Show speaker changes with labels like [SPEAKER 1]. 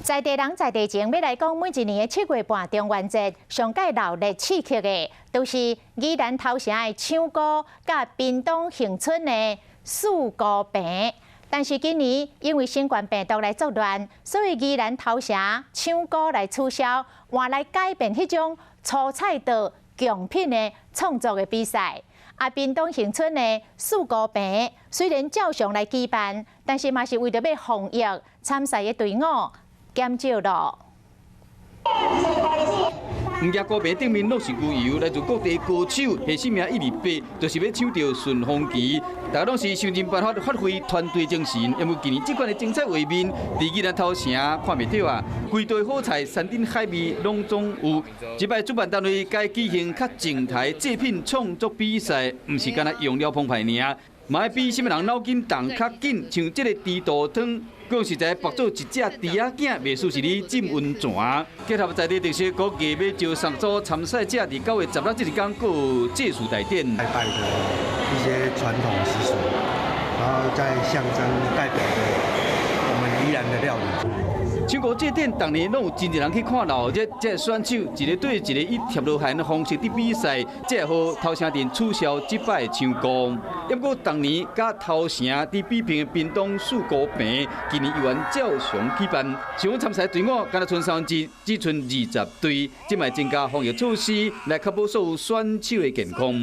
[SPEAKER 1] 在地人在地情，欲來講每一年的七月半中元節，上蓋鬧熱刺激的，都是宜蘭頭城的搶孤，佮屏東恆春的四姑坪。但是今年因為新冠病毒來作亂，所以宜蘭頭城搶孤來取消，換來改變彼種粗菜刀貢品的創作的比賽。啊，屏東恆春的四姑坪雖然照常來舉辦，但是嘛是為著欲防疫，參賽的隊伍減少咯。
[SPEAKER 2] 毋驚孤坪頂面攏是牛油，來自各地高手，下死命一二八，就是欲搶著順風旗。大家攏是想盡辦法發揮團隊精神。因為今年這款的精彩畫面，佇宜蘭頭城看袂著啊！規堆好菜，山珍海味攏總有。這擺主辦單位改舉行較靜態祭品創作比賽，毋是干焦用料澎湃爾，嘛愛比啥物人腦筋動較緊。像這个豬肚湯。講實在，縛做一隻豬仔頸，袂輸是咧浸溫泉。結合在地特色，閣藝欲招三組參賽者，佇9月16這一工閣有祭祀大典。
[SPEAKER 3] 拜拜的一些傳統習俗，然後再象徵代表的我們宜蘭的料理。
[SPEAKER 2] 搶孤祭典，逐年攏有真濟人去看鬧熱，這選手一个對一个以貼羅漢的方式佇比賽，這予頭城鎮取消這擺搶孤。不過，逐年佮頭城佇比拼的屏東四姑坪，今年猶原照常舉辦。想講參賽隊伍，敢若賰三分之一，只賰20隊，這擺增加防疫措施來確保所有選手的健康。